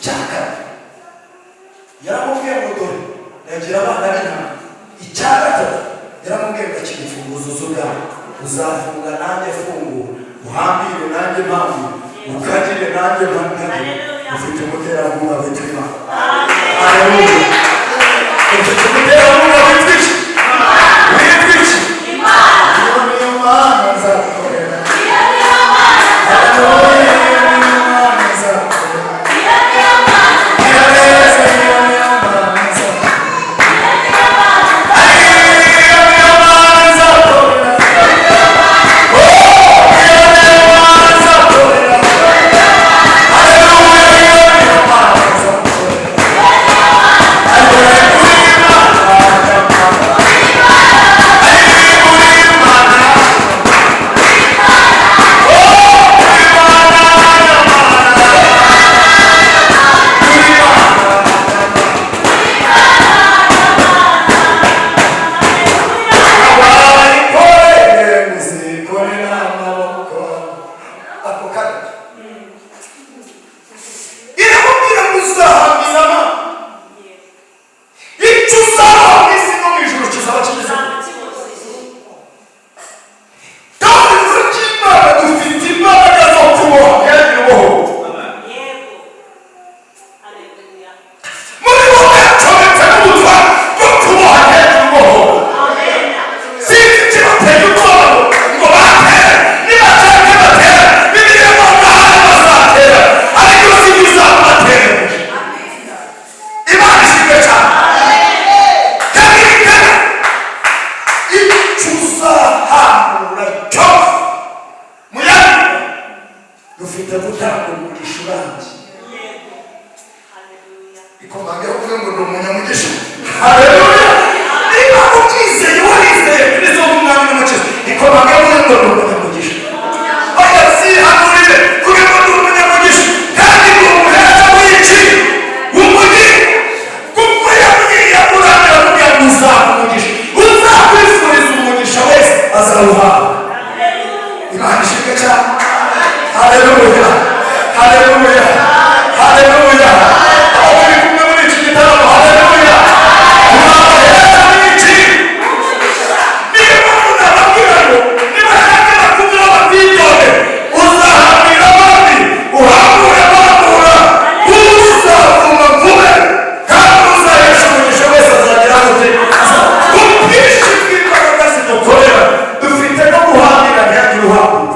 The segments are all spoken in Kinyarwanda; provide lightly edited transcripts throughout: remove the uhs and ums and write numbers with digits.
Icya kabiri yaramubwiye ngo: "Dore ndagira abana b'intama." Icya gatatu yaramubwiye ngo: "Akira imfunguzo z'ubwami, uzafunga nanjye fungura, uhambire nanjye mpambire, ukagire nanjye mpambire." Ufite umuterankunga witwa Imana. Haleluya! Ufite umuterankunga witwa iki? Witwa iki? Iyo niyo Mana nzakorera. Haleluya! Iyo niyo Mana nzakorera. Iyo neza, iyo niyo Mana nzakorera. Iyo niyo Mana nzakorera. Oh, iyo niyo Mana nzakorera. Haleluya! Iyo niyo Mana nzakorera. Ariko uri Imana, uri Imana. Oh, uri Imana, Imana. Uri Imana. Abayikoreye muzikorera amaboko. Ako kanya iramubwira ngo uzahamira Imana. Icyo uzaba mu isi no mu ijuru kizaba kimeze. Kandi ry'Imana dufite imbaraga zo kuboha ntihagire ubohoka. Yego. Haleluya. Muri wowe hacometse n'ubutware bwo kuboha ntihagire ubohoka. Amen. Sinzi ikibateye ubwoba ngo batere. Nibashaka batera. Bibiliya ngo ahari bazatera, ariko si uzabatera. Imana ishimwe cyane. Kabiri kane, icyo uzahambura cyose muyandi. Dufite gutanga umugisha urambye. Yego. Haleluya. Ikomange uvuge ngo: "Ndi umunyamugisha." Haleluya! Niba ubyizeye, warizeye Kristo nk'umwami n'umukiza, ikomange uvuge ngo: "Ndi umunyamugisha." Oya, sihanurire kugira ngo: "Ndi umunyamugisha kandi ndi umuheza w'iki w'umugi." Kuko yabwiye Aburahamu, aramubwira ngo: "Uzaha umugisha, uzakwifuriza umugisha wese azawuhabwa." Imana ishimwe cyane. Haleluya, haleluya, haleluya! Aho turi kumwe muri iki gitaramo, haleluya! Turabaheza n'iki? Niyo mpamvu nababwira ngo nibashaka bakumva babitonde. Uzahambira abandi, uhambure bambura, uzavuma mvume, kandi uzahesha umugisha wese azagira gute? Ku bwinshi bw'imbaraga zidukorera, dufite no guhambira ntihagire uhambura.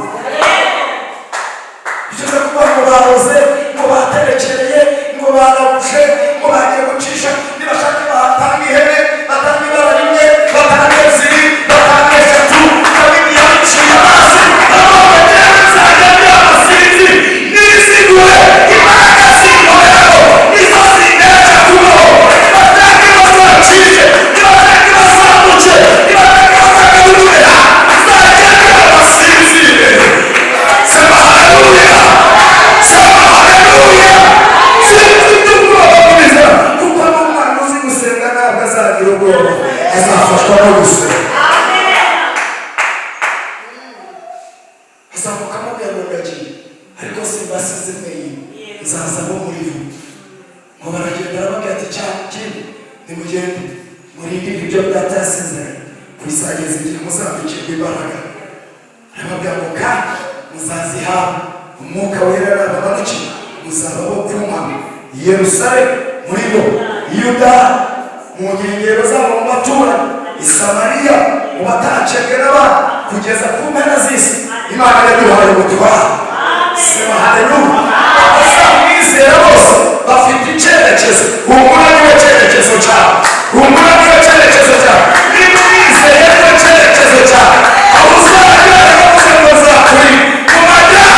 Ibyo kuvuga ngo baroze, ngo baterekereye, ngo barabushe, ngo bagiye gucisha, nibashaka batanga ihene, batanga ibara rimwe, batanga ebyiri, batanga eshatu. Dawidi yabiciye amazi, aravuga: "Nzajya by'amasinzi nizigure, imbaraga zinkoreraho nizo zintesha kubaho." Nibashake bazacike, nibashake bazamuke, nibashake bazagaburira, nzajya by'amasinzire. Sema haleluya! Sema haleluya! Sinzi ubwoba bwiza, kuko n'umwana uzi gusenga ntabwo azagira ubwoba, azafashwa no gusenga. Azamuka amubwira ngo: "Ndagiye, ariko simbasize mwenyine, nzaza bo muri bo." Ngo baragenda, arababwira ati: "Cya kindi nimugende murindire ibyo Data yasezeranye, kuzageza igihe muzambikirwa imbaraga." Arababwira ngo: "Kandi muzazihabwa Umwuka Wera nabamanukira, muzaba bo kumpamya i Yerusalemu, muri bo i Yuda, mu nkengero zabo, mu baturanyi, i Samariya, mu batacebwe n'abandi, kugeza ku mpera z'isi." Imana yaduhaye ubutware. Sema haleluya! Abazamwizera bose bafite icyerekezo. Humura, niwe cyerekezo cyawe. Humura, niwe cyerekezo cyawe. Niba wizeye, niwe cyerekezo cyawe. Aho uzajya, yaravuze ngo: "Nzakuri mu majya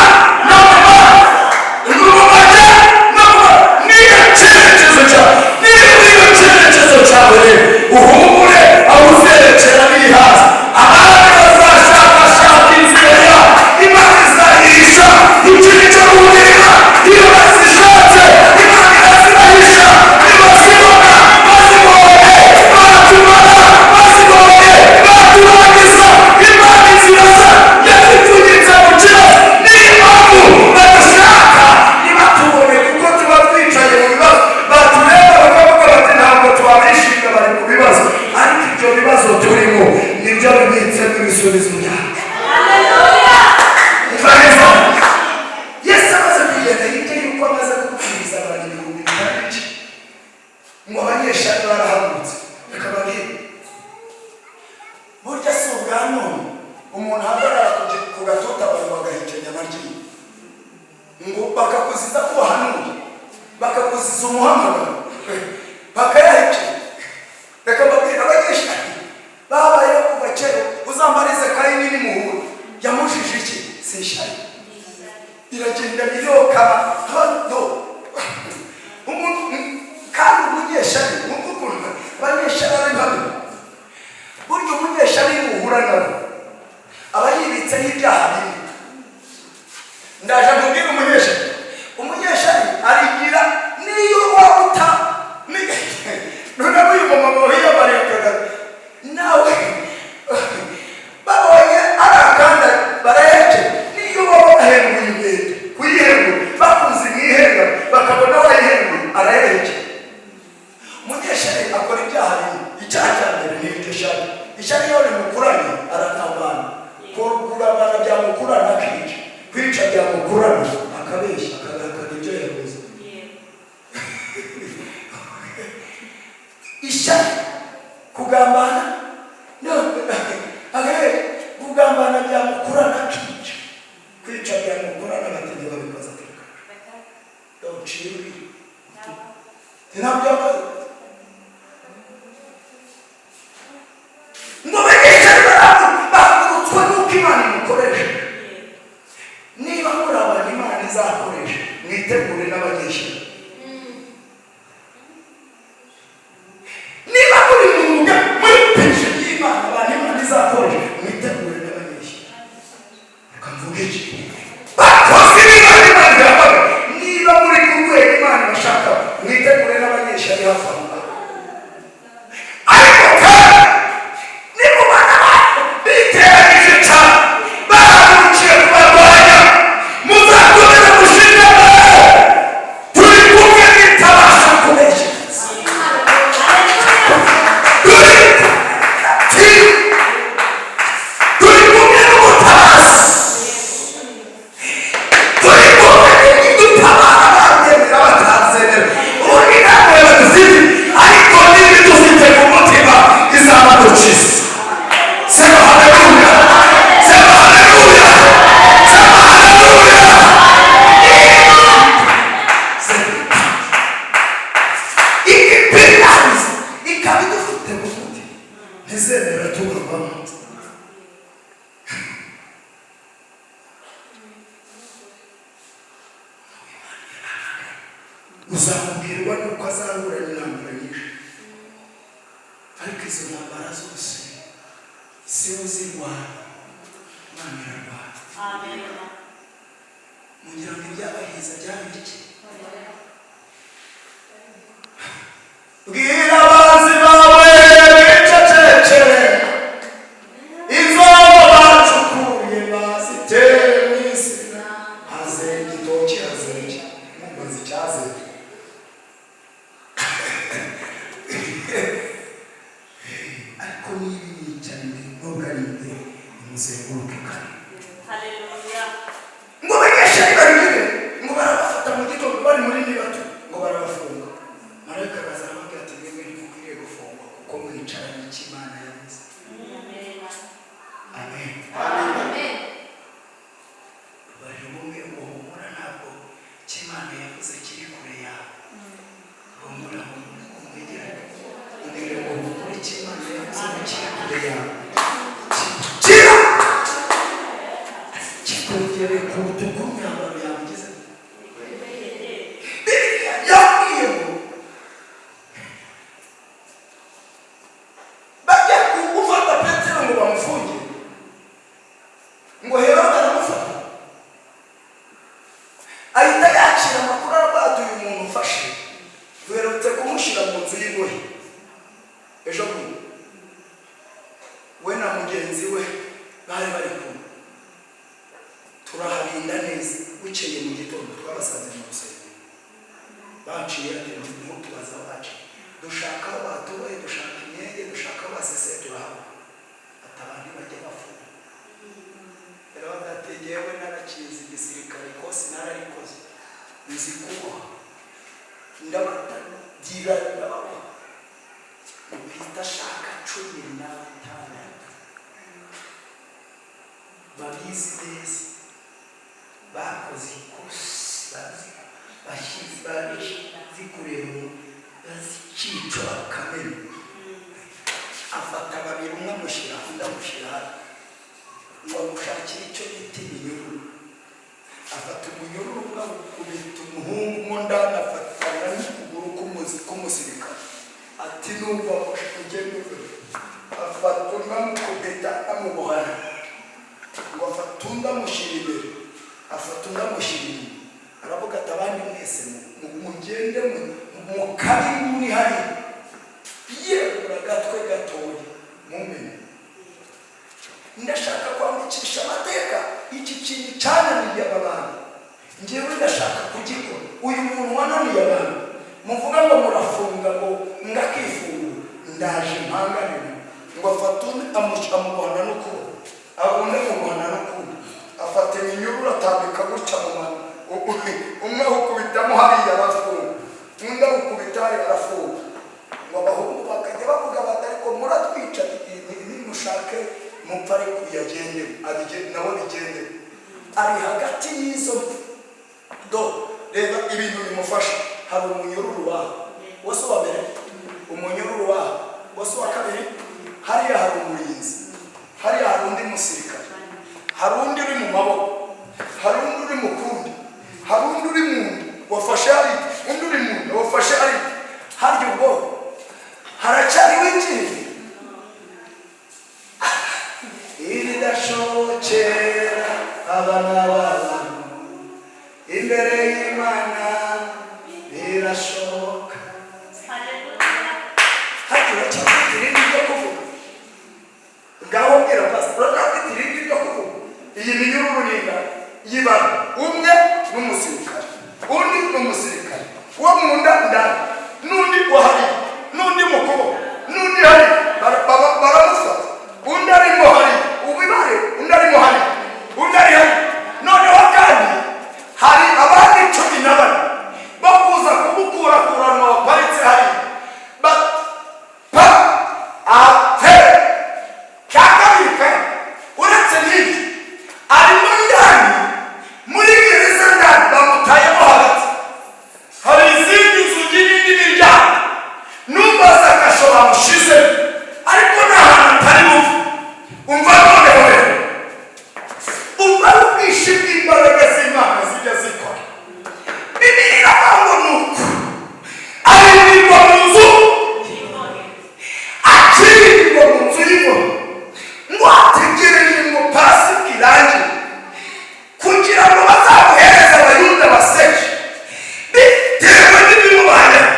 no mu ma mu majya no mu ma." Niyo cyerekezo cyawe. Niba niyo cyerekezo cyawe rero, uhumure, aho uzerekera biri hasi. Abandi bazashakashaka inzira yabo, Imana izayihisha. Iki ni cyo bubwira iyo bazishatse. Abanyeshuri barahagurutse. Reka babwire, burya si ubwa none umuntu ahagarara ku gatuta, abantu bagahekenya amaryinyo, ngo bakakuziza ko wahanuye, bakakuziza umuhamagaro, bakayahekenya. Reka mbabwire, abanyeshuri babayeho kuva kera. Uzambarize Kayini n'imuhura, yamujije iki? Si ishyari? Iragenda irokaba hano umuntu. Kandi umunyeshari, wumva ukuntu abanyeshari ari babi. Burya umunyeshari uhura nawe aba yibitseho ibyaha bine. Ndaje nkubwire umunyeshari. Umunyeshari arigira niyo waba uta noneho uyu mumama wiyambariye akagara nawe babonye ari akanda barayaheke. Niyo waba wahenguye inkweto, kuyihengura bakuzi mu ihenga, bakabona wayihenguye, arayaheke. Umunyeshari akora ibyaha bine. Icyaha cya mbere ni iryo shari. Ishyari iyo rimukuranye arakambana. Kugambana byamukurana akica, kwica byamukurana akabeshya, akagahakana ibyo yavuze. Ishyari, kugambana, no, akabeshya, kugambana byamukurana akica, kwica byamukurana bategeka babikoze atereka uciye ntabwo yakoze. Ngo abanyeshuri bahagurutswe n'uko Imana imukoresha. Niba muri abantu Imana izakoresha, mwitegure n'abanyeshuri. Niba muri mu mwuga, muri pension y'Imana, abantu Imana izakoresha, mwitegure n'abanyeshuri. Reka mvuge iki: bakoze ibintu Imana irabaga. Niba muri ku rwego Imana ibashaka, mwitegure n'abanyeshuri hafi aho ngaho. Ariko kandi nimubona abantu biteranyije cyane, bahagurukiye kubarwanya, muzakomeze gushikama. Turi kumwe n'itabasha kubeshya. Turi kumwe n'umutabazi, turi kumwe n'idutabara. Babyemera batazemera, ubundi ntabwo dufite, ariko niba dufite ku mutima izaba dukiza. Sema haleluya, sema haleluya, sema haleluya. Igipingazi ikaba idufite mu mutima, ntizemera tubavamo. Uzamubwirwa nuko azahura n'intambara nyinshi, ariko izo ntambara zose si we uzirwana, Imana irarwana. Amen. Mugira ngo ibyabahiza byari bike? Bwira abanzi bawe bicecekere, izo bacukuye bazitere mu isi. Hazera igitoki, hazera iki? Mumbaza icyazera. Ariko niba yicaye, nubwo ari imbere, nimuzenguruke kare. Hallelujah. Ngo abanyeshuri babigire, ngo barabafata mu gitondo bari muri nibatu, ngo barabafunga. Marayika araza arababwira ati: "Mwebwe ntimukwiriye gufungwa kuko mwicaranye icyo Imana yavuze." Amen. Amen. Bari bumwe ngo humura, ntabwo icyo Imana yavuze kiri kure yawe. Humura, humura, umwegerane, umbwire ngo humura, icyo Imana yavuze ntikiri kure yawe, kira kikwegereye kuruta uko imyambaro yawe igeze. Bibiliya yambwiye ngo bajya gufata Petero ngo bamufunge, ngo Herode aramufata, ahita yakira amakuru, aravuga ati: "Uyu muntu ufashe duherutse kumushyira mu nzu y'imbohe ejo bundi, we na mugenzi we bari bari kumwe, turaharinda neza. Bukeye mu gitondo twabasanze mu rusengero baciye." Ati: "Ntutubaze aho baciye, dushaka aho batubaye, dushaka imyenge, dushaka aho baseseye, turahabona." Ati: "Abantu bajya bafunga." Herode ati: "Jyewe narakizi igisirikare, ikosi nararikoze, nzi kuboha, ndabatagira, ndababoha." Azi kureba azi icyico akamenya. Afata babiri, umwe amushyira, undi amushyira hano, ngo amushakire icyo bita iminyururu. Afata umunyururu umwe awukubita umuhungu mo ndani, afatana n'ukuguru k'umusirikare, ati: "Numva ugenda uve." Afata umwe amukubita amubohana, ngo afata undi amushyira imbere, afata undi amushyira inyuma. Aravuga ati: "Abandi mwese mugende mu kabi muri hariya, yegura agatwe gatoya mumenye." Ndashaka kwandikisha amateka iki kintu cyananiye aba bantu. Ngewe ndashaka kugikora. Uyu muntu wananiye abantu, muvuga ngo murafunga ngo ngakifungura, ndaje mpangane nawe. Ngo afate undi amubohana n'ukuboko, undi amubohana n'ukundi, afata iminyururu atambika gutya mu mano. Umwe awukubitamo hariya arafunga, undi awukubita hariya arafunga. Ngo abahungu bakajya bavuga bati: "Ariko muratwica, nimushake mupfa, ariko uyagende nawe bigendemo." Ari hagati y'izo do. Reba ibintu bimufasha: hari umunyururu waho wose uwa mbere, umunyururu waho wose uwa kabiri, hariya hari umurinzi, hariya hari undi musirikare, hari undi uri mu maboko, hari undi uri mu kundi, hari undi uri mu nda wafashe hariya, undi uri mu nda wafashe hariya. Harya ubwo haracyariho ikindi? Ibidashobokera abana b'abantu imbere y'Imana birashoboka. Hallelujah. Harya uracyafite irindi ryo kuvuga? Ngaho mbwira, pastor, uracyafite irindi ryo kuvuga? Iyi minyururu ni ingano y'ibara: umwe n'umusirikare, undi n'umusirikare uwo mu nda ndani, n'undi wahariye, n'undi mu kuboko, n'undi hariya. Baramufata, undi arimo hariya, ubibare, undi arimo hariya, undi ari hariya. Noneho kandi hari abandi 14 bo kuza kumukurakuranwa baparitse hariya. Pa ate cya kabiri. Kandi uretse n'ibyo, arimo ndani muri gereza ndani, bamutayemo hagati. Hari izindi nzugi n'indi miryango, numbaza agasho bamushizemo, ariko nta hantu atari buve. Umva noneho rero, umva ubwinshi bw'imbaraga z'Imana zijya zikora. Bibiliya iravuga ngo ni uku arindirwa mu nzu, akirindirwa mu nzu y'imbohe, ngo ategereje ngo Pasika irangire kugira ngo bazamuhereze Abayuda baseke bitewe n'ibimubayeho.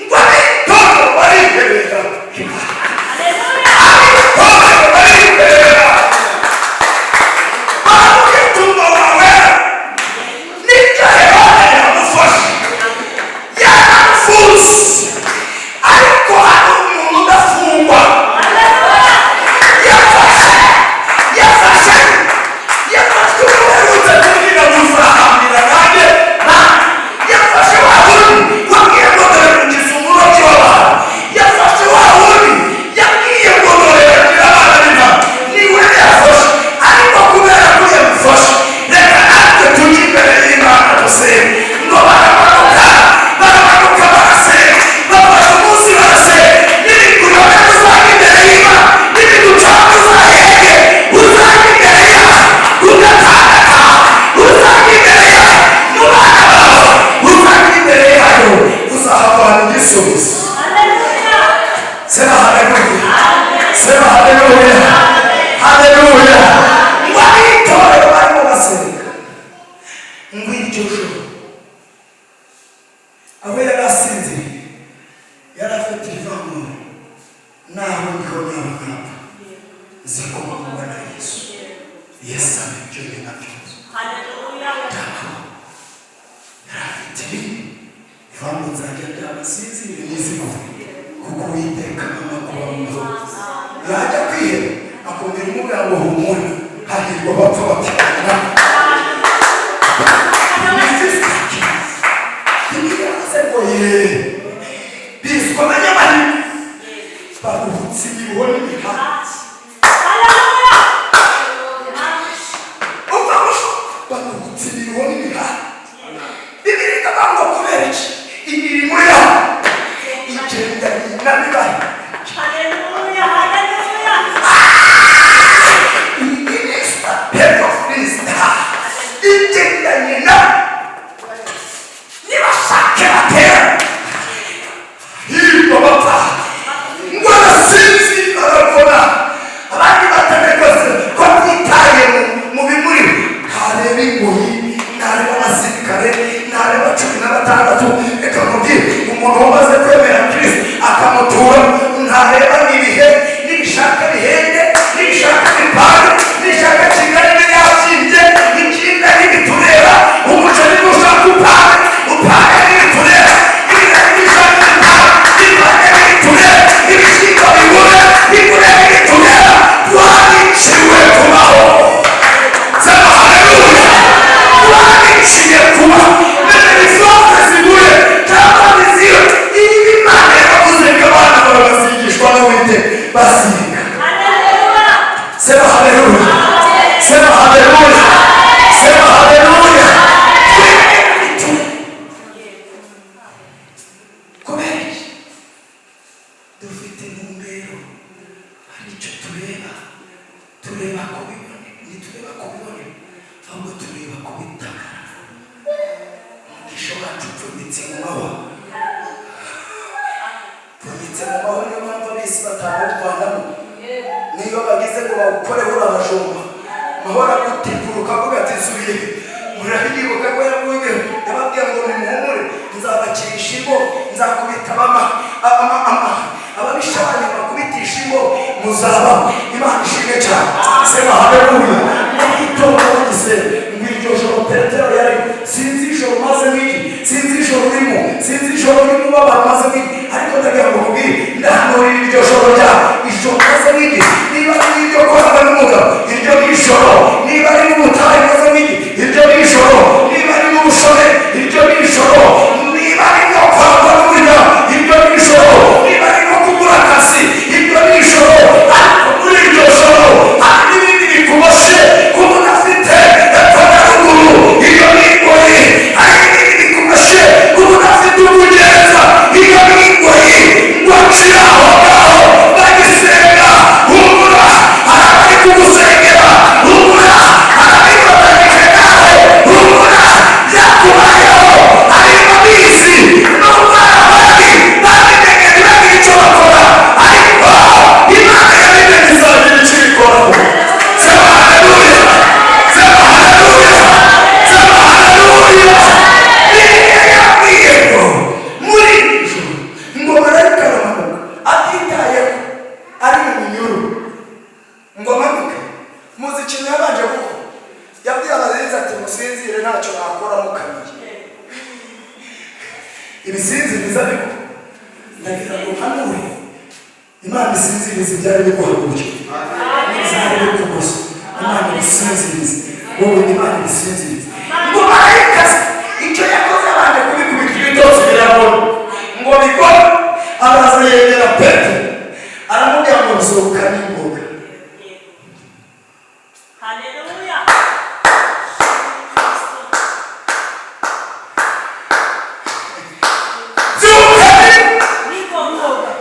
Ngo ab'itorero bariherera, ab'itorero bariherera, baravuga: "Itungo wawe nibyo." Herode yamufashe, yaramufunze, ariko hari umuntu udafungwa. Yafashe, yafashe, yafashwe. Uherutse kubwira ngo uzahambira nanjye na yafashe wa wundi wabwiye ngo: "Dore mugize umurobyi w'abantu." Yafashe wa wundi yabwiye ngo: "Dore bagira abana b'intama." Niwe yafashe, ariko kubera ko yamufashe, reka natwe tujye imbere y'Imana dusenge. Ngo baramanuka, baramanuka, barasenga, bafashe umunsi barasenga. N'ibikuyobera uzajya imbere y'Imana, n'ibigucanga uzahenge, uzajya imbere yayo ugatandata, uzajya imbere yayo mu bana bawe, uzajya imbere yayo uzahavana igisubizo. Sema haleluya, sema haleluya, haleluya. Ngo abitorero barimo basenga, ngo iryo joro aho yari asinziriye, yari afite ivangura: "Naho ndiho, naba nkapfa, nzi ko mpura na Yesu. Yesu aba ibyo bintu byose." Yari afite irindi ivangura: "Nzajya ndyama sinzire nizigufe, kuko Uwiteka mama kuba mu mahoro." Yajya kwiheba akumvira imubwira ngo: "Humura, hahirwa abapfa batabona." Ntibivuze ngo ye bizwa abanyamahirwe baruhutse imiruho n'imihati. Umva gusa, baruhutse imiruho n'imihati. Bibiliya ikavuga ngo kubera iki? Umuntu wamaze kwemera Kristo akamutura, ntareba n'ibihe, nibishaka bihende, nibishaka bipange, nibishaka Kigali ibe yabyimbye, ikindi ntibitureba. Umuceri nushaka upange, upange, ntibitureba. Ibirayi nibishaka bipange, bipange, ntibitureba. Ibishyimbo bibure, bibure, ntibitureba. Twandikiwe kubaho. Sema haleluya. Twandikiye kubaho. Mbere bisohoke zibure cyangwa bizibe, ibi Imana yaravuze ngo abana bawe bazigishwa n'Uwiteka basenga. Sema haleluya. Sema haleluya. Sema haleluya. Twebwe kubera iki? Dufite intumbero, hari icyo tureba. Tureba kubibone, ntitureba kubibone, ahubwo tureba kubitaka. Umugisha wacu upfunyitse mu mahwa, upfunyitse mu mahwa. Niyo mpamvu ab'isi batawuvanamo. Niyo bagize ngo bawukoreho, urabajomba mahoro agutegura, ukavuga ati: "Nsubiye." Murabiyibuka ko yavuye, yababwiye ngo: "Nimuhumure, nzabakirisha imbo, nzakubita abama ababisha banyu, bakubitisha imbo, muzabaho." Imana ishimwe cyane. Sema haleluya. N'itongo bagize ngo iryo joro Petero yari, sinzi ijoro maze mwiki, sinzi ijoro urimo, sinzi ijoro urimo ubabara maze mwiki, ariko ndagira ngo nkubwire, ndahanurira iryo joro rya ijoro maze mwiki. Niba ari iryo korana n'umugabo, iryo ni ijoro. Niba ari n'ubutayu maze mwiki, iryo ni ijoro. Niba ari n'ubushome, iryo ni ijoro. Niba ari no kwangwa n'umuryango, iryo ni ijoro. Niba ari no kubura akazi, iryo ni ijoro. Ariko muri iryo joro hari n'ibindi bikuboshye kuba udafite epfo na ruguru, iyo ni ingoyi. Hari n'ibindi bikuboshye kuba udafite umugenza, iyo ni ingoyi. Ngo akiri aho ngaho bagisenga, humura, hari abari kugusengera. Humura, hari abifatanyije nawe. Humura, byakubayeho, hari ababizi. Nubwo hari abandi babimenye ntibagire icyo bakora, ariko Imana yabimenye, izagira icyo ibikoraho. Sema haleluya. Sema haleluya. Sema haleluya. Bibiliya yabwiye ngo muri iri joro ngo marayika aramanuka, atitayeho ari mu minyururu ngo amanuke. Muzi ikintu yabanje gukora? Yabwiye abarinzi ati: "Musinzire, ntacyo nakora mukamiye." Ibisinziriza, ariko ndagira ngo mpanure, Imana isinziriza ibyari biguhagurukira, n'ibyari bikuboshye. Imana ibisinzirize wowe, Imana ibisinzirize. Ngo marayika se, icyo yakoze, abanje kubikubita ibitotsi, birabona ngo bikore. Araza yegera Petero, aramubwira ngo: "Byuka n'ingoga." Haleluya. Byuka. N'ingoga.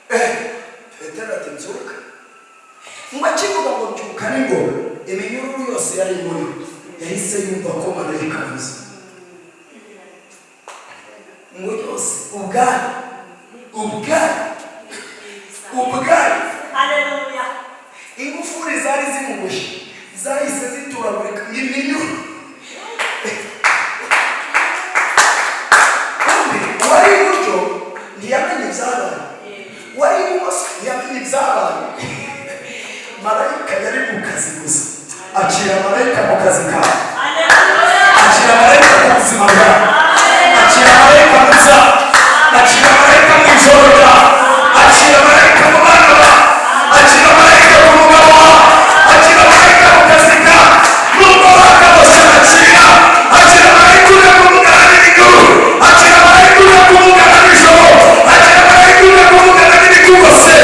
Petero ati: "Nzuka?" Ngo akivuga ngo: "Byuka n'ingoga," iminyururu yose yari muri yahise yumva ko marayika avuze, ngo yose ubwayo, ubwayo, ubwayo. Haleluya. Ingufuri zari zimuboshye zahise zituragurika iminyururu. Kumbe uwari iburyo ntiyamenye ibyabaye, uwari ibumoso ntiyamenye ibyabaye. Marayika yari mu kazi gusa. Akira marayika mu kazi kawe. Haleluya. Akira marayika mu buzima bwawe. Akira marayika mu byaha. Akira marayika mu ijoro ryawe. Akira marayika mu bana bawe. Akira marayika ku mugabo wawe. Akira marayika mu kazi kawe nubwo bakaboshye. Akira, akira marayika uje kuvugana n'ibiguru. Akira marayika uje kuvugana nijoro. Akira marayika uje kuvugana n'ibikugose.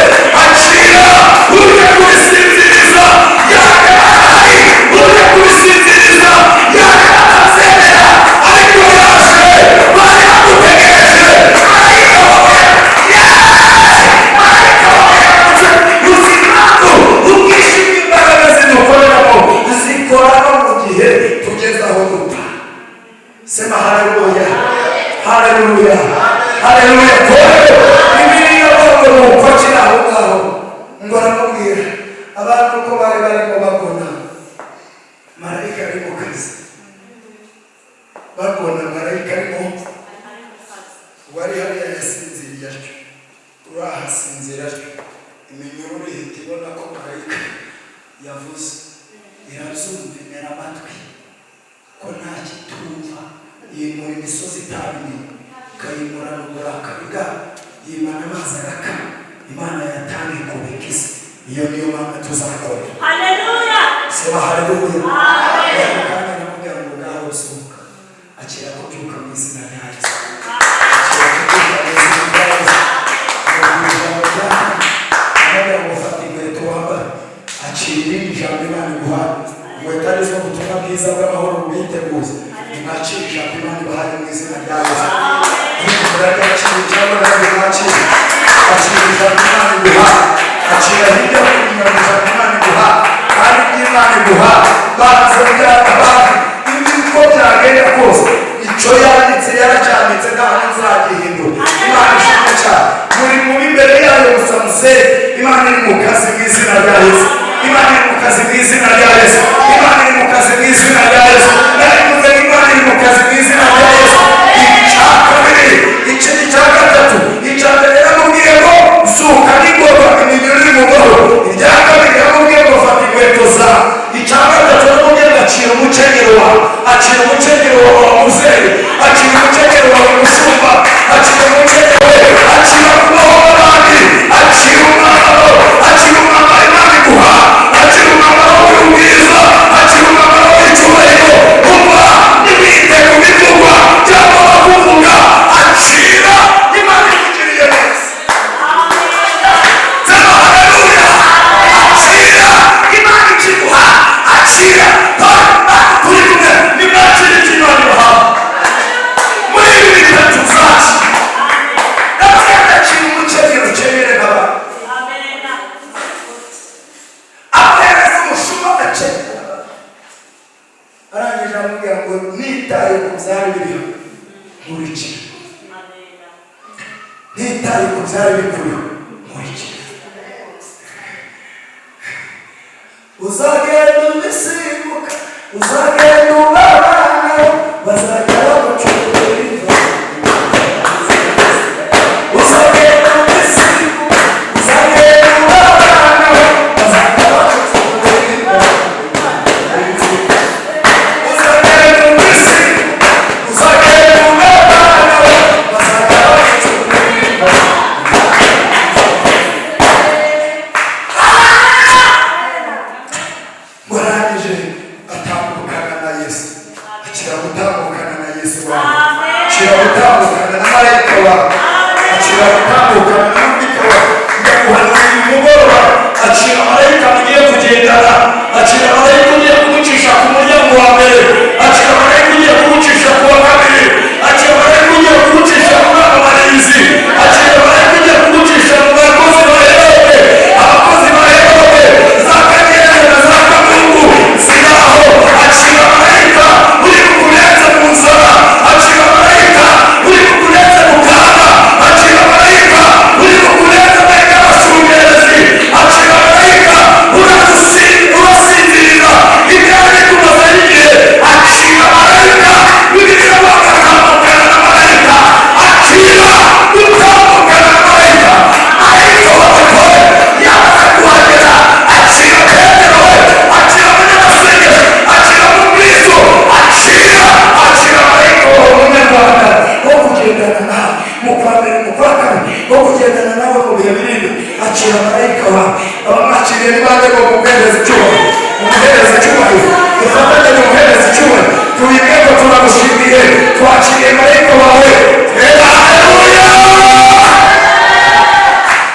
Akira uje kubisinziriza. Yaje ahari, uje kubisinziriza. Yaje atabyemera, ariko yaje. Bari bagutegereje. Marayika wawe yaje, marayika wawe yaje. Uzi impamvu? Ubwinshi bw'imbaraga zidukoreramo zikora no mu gihe tugeze aho dupfa. Sema haleluya. Haleluya. Haleluya. Kore Bibiliya ngo nuko akiri aho ngaho, ngo aramubwira abantu ko bari barimo bagona, marayika ari mu kazi. Bagona, marayika arimo. Wari hariya yasinziriye atyo, urahasinzira atyo, iminyururu ihita ibona ko marayika yavuze, irabyumva, imera amatwi ko nta kitumva, yimura imisozi itabimenye, ikayimurana uburakari bwayo, yimana amazi agakama. Imana yatanga ikubika isi. Iyo niyo mana tuzakorera. Haleluya. Sema haleluya. Amen. Ako kanya namubwira ngo ngaho sohoka, akira kubyuka mu izina rya Yesu, akira kubyuka mu izina rya Yesu. Amubwira ijambo rya kane, amubwira ngo fata inkweto wambara, akira irindi jambo Imana iguhaye. Inkweto arizo butumwa bwiza bw'amahoro bwiteguza. Mwakire ijambo Imana ibahaye mu izina rya Yesu. Muragakira cyangwa ntabwo mwakira? Akira ijambo Imana iguha, akira hirya no hino ijambo Imana iguha. Kandi ibyo Imana iguha banze byanga abandi, ibi uko byagenda kose, icyo yanditse yaracyanditse, nta n'uzagihindura. Imana ishimwe cyane. Muri mubi imbere yayo gusa musenge. Imana iri mu kazi mu izina rya Yesu. Imana iri mu kazi mu izina rya Yesu. Imana iri mu kazi mu izina rya Yesu. Narivuze ngo Imana iri mu kazi mu izina rya Yesu. Icya kabiri, ikindi cya gatatu, icya mbere yaramubwiye ngo zuka n'ingoga, iminyururu iri mu mahoro. Irya kabiri yaramubwiye ngo fata inkweto zawe. Icya gatatu yaramubwiye ngo akira umukenyero wawe, akira umukenyero wawe wa muzehe, akira umukenyero wawe mushumba, akira umukenyero we, akira kubaho kw'abandi, akira umwambaro, akira umwambaro Imana iguha, akira umwambaro w'ubwiza, akira umwambaro w'icyubahiro. Umva, ntibite ku bivugwa cyangwa bakuvuga, akira Imana ikugiriye neza. Sema haleluya. Akira Imana ikiguha, akira. Turi kumwe, nimwakire icyo Imana ibaha muri ibi bitatu zacu. Ndabona akira umukenyero, ukenyere nk'abandi. Amen. Ahereza umushumba agakenyera. Arangije aramubwira ngo nitaye ku byari biriho, nkurikira. Amen. Ntitaye ku byari bikuriho, nkurikira. Uzagenda ubisimbuka, uzagenda ubabanaho, bazajya bagucururiza. Uzagenda ubisimbuka, uzagenda ubabanaho, bazajya bagucururiza. Uzagenda ubisimbuka, uzagenda ubabanaho, bazajya bagucururiza. Ngo arangije atambukana na Yesu. Akira gutambukana na Yesu wawe, akira gutambukana na marayika wawe, akira gutambukana na marayika wawe. Ndaguhanura uyu mugoroba, akira marayika mugiye kugendana, akira marayika ugiye kugucisha ku muryango wa mbere, akira marayika ugiye kugucisha ku wa kabiri, akira marayika ugiye kugucisha muri aba barinzi, akira marayika ugiye kugucisha mu bakozi ba Herode. Abakozi ba Herode za Kanyerera na za Kamungu ziraho. Akira marayika uri bukurenze mu nzara, akira marayika uri bukurenze mu kaga, akira marayika uri bukurenze mbega abashungerezi, akira marayika urasinzirira ibyari bikumazeho igihe, akira marayika. Bibiliya bagatambukana na marayika, akira gutambukana na marayika. Marayika w'abagore yamaze kuhagera. Akira Petero we, akira munyamasengesho, akira mukristo, akira, akira marayika wawe munyarwanda wo kugendana nawe mu kwa mbere, mu kwa kabiri, wo kugendana nawe mu bihe biri imbere. Akira marayika wawe. Abamwakiriye ni bande ngo mumuhereze icyubahiro? Mumuhereze icyubahiro, dufatanye mumuhereze icyubahiro, tubibwe ngo turagushimiye, twakiriye marayika wawe. Tera haleluya,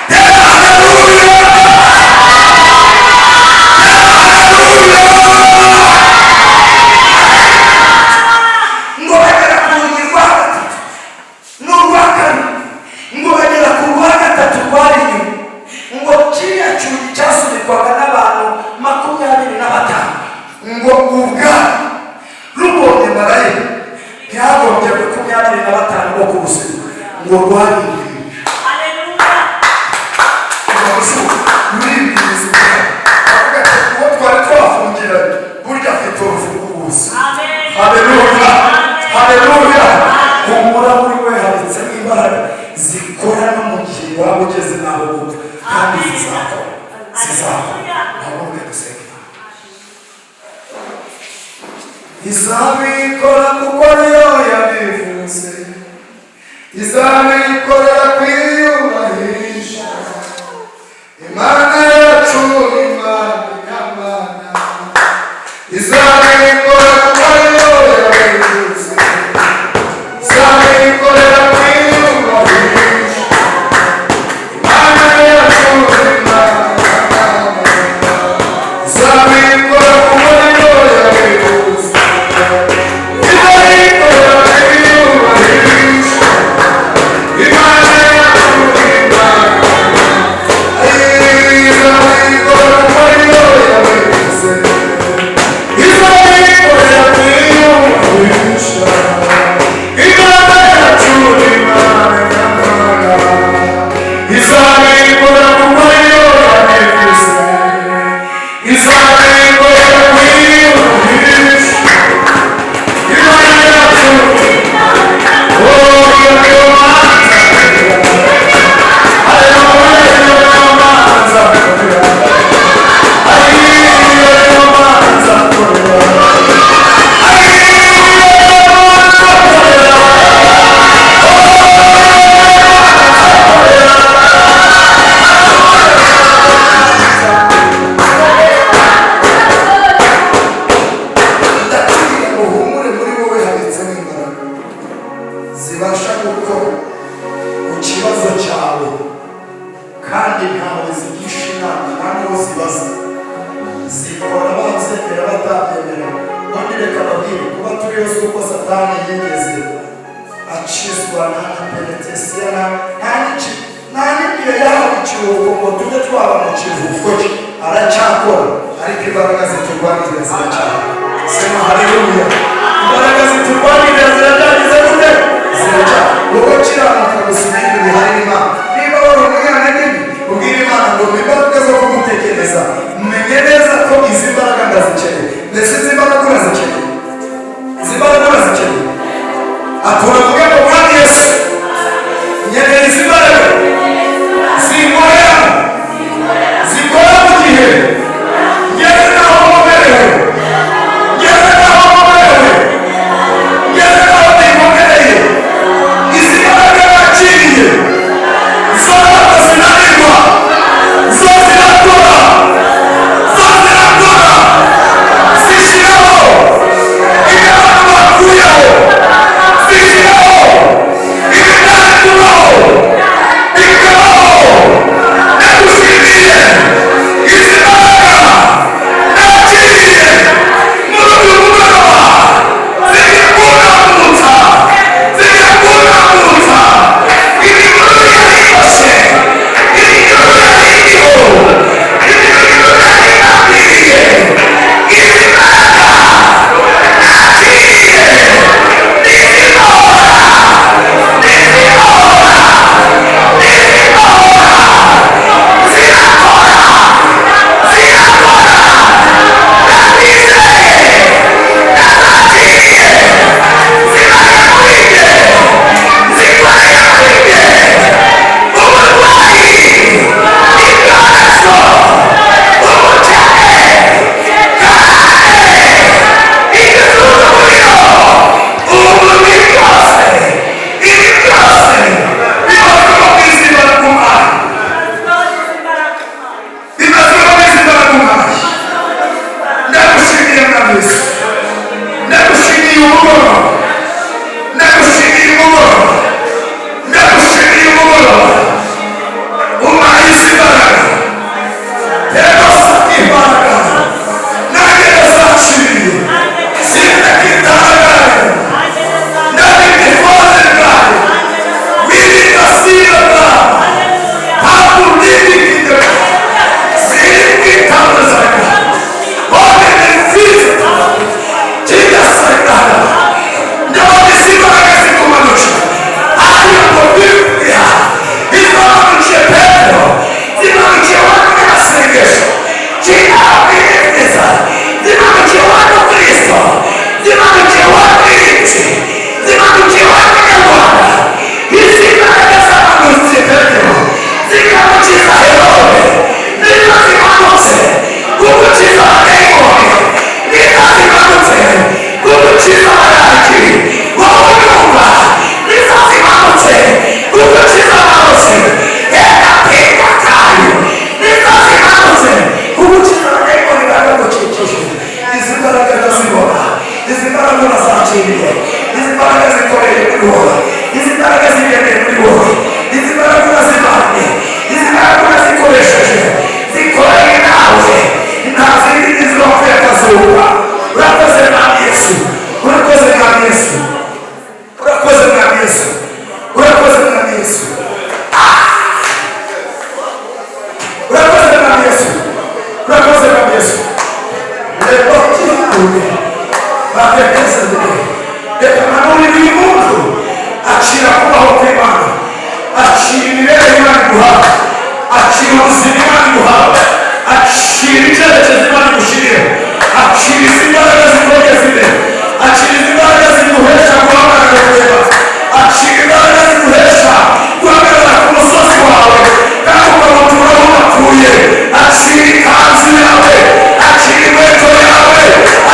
tera haleluya, tera haleluya. Ngo bagera ku rugi rwa gatatu n'urwa kane, ngo bagera ku rwa gatatu rwari inyuma, ngo kiriya cyugi cyasunikwaga n'abantu 25, ngo ubwabo rubonye marayika, ntihagombye 25 bo kuwusunika, ngo rwaribwirije. Haleluya. Ruribwiriza ubwabo, avuga ati uwo twari twafungiranye burya afite urufunguzo. Amen. Haleluya, haleluya. Humura, muri we habitsemo imbaraga. zikora no mu gihe waba ugeze n'aho gupfa, kandi zizakora, zizakora. Ntabwo dusenga Imana. Izabikora kuko ariyo yabivuze, izabikorera kwiyubahisha. Imana yacu, Imana nyamana, izabikora kuko ariyo yabivuze, izabikorera kwiyubahisha. Imana yacu, Imana nyamana, izabikora kuko ariyo yabivuze, izabikora kwiyubahisha. Imana yacu, Imana, izabikora kuko ariyo yabivuze, izabikora kwiyubahisha. Imana yacu, Imana nyamana, izabikora kuko ariyo yabivuze, izabikora kwiyubahisha. Imana yacu, oh, iyo manza, ayo manza, ayo manza, ndakubwira ngo humure, muri wowe habitsemo imbaraga zibasha gukora ku kibazo cyawe, kandi ntawe zigisha inama, nta n'uwo zibaza, zikora babyemera batabyemera. Ubundi reka babwire, kuba turiho si uko Satani yigeze akizwa, nta na penetesiya, nta n'iki, nta n'igihe yahawe ikiruhuko ngo tujye twaba mu kiruhuko cye. Aracyakora, ariko imbaraga ziturwanirira ziracyari. Sema haleluya! Imbaraga ziturwanirira ziracyagize gute? Ziracyari. Wowe kiranuka gusa, ibindi bihari Imana. Niba wari umwana nini, ubwira Imana ngo imbaraga zo kugutekereza, menye neza ko izi mbaraga ndazikeneye. Mbese izi mbaraga urazikeneye? Izi mbaraga urazikeneye? Atura, avuge ngo: "Mwami Yesu, nkeneye izi mbaraga zinkorera, zikora mu gihe ngeze n'aho nkomerewe, ngeze n'aho nkomerewe, ngeze n'aho nikomereye." Izi mbaraga Akira icyerekezo Imana igushyiriyeho. Akira izi mbaraga zikongeza imbere. Akira izi mbaraga ziguhesha guhagarara kureba. Akira imbaraga ziguhesha guhagarara ku musozi wawe kandi ukawuturaho bapfuye. Akira ikanzu yawe, akira inkweto yawe,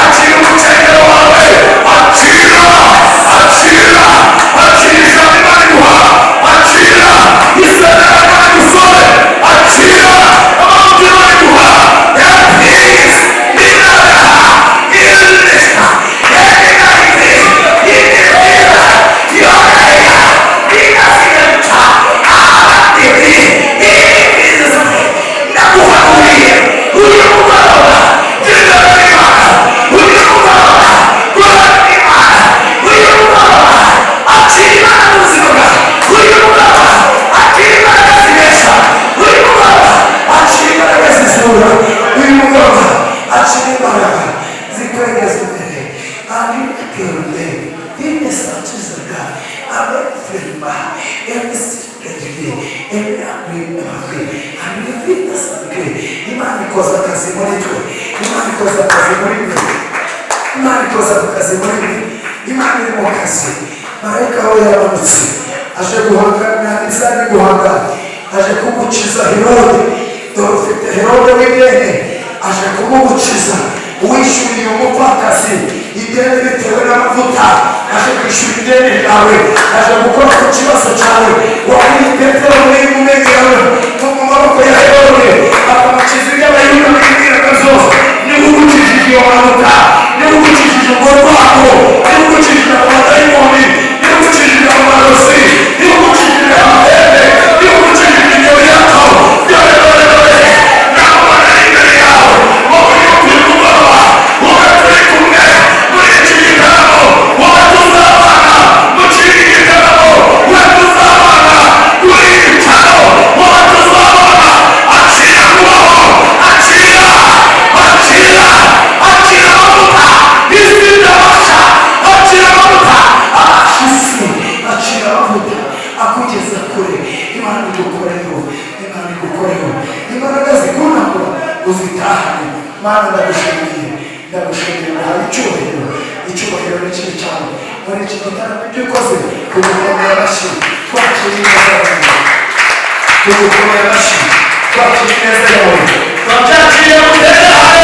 akira umukenyero wawe, akira, akira, akira ijambo Imana iguha, akira isezerano Imana igusore, akira amavuta Imana iguha. Peace, Imana ikoze akazi muri twe, Imana ikoze akazi muri twe, Imana ikoze akazi muri twe, Imana iri mu kazi. Marayika we yamanutse aje guhangana n'izari guhangana, aje kugukiza Herode. Dore ufite Herode w'ideni, aje kumugukiza. Uwishyuriye umupfakazi ideni bitewe n'amavuta, aje kwishyura ideni ryawe, aje gukora ku kibazo cyawe. Waburiye Petero muri mu menyo yawe mu maboko ya Herode, akamukiza ibyo Abayuda bibwiraga byose. Niba ugukijije iyo mpanuka, niba ugukijije urwo rwango, niba ugukijije amadayimoni, niba ugukijije amarozi, niba ugukijije amahembe, niba ugukijije imyoyato, dore dore dore ndabona imbere yawe wowe uri mugoroba, wowe turi kumwe muri iki gitaramo, wowe tuzabana mu kindi gitaramo, wowe tuzabana kuri iki cyaro, wowe tuzabana. Akira kubaho, akira, akira, akira amavuta, isi ndabasha, akira amavuta, isi, akira amavuta akugeza kure. Imana igukoreho, Imana igukoreho, imbaraga zikunamura uzitahane. Mana, ndagushimiye, ndagushimiye, uhaye icyubahiro. Icyubahiro ni kibi cyane muri iki gitaramo. Ibyo ukoze tugukomeye amashyi, twakiriye neza yawe, tugukomeye amashyi, twakiriye neza yawe, twabyakiriye mutere.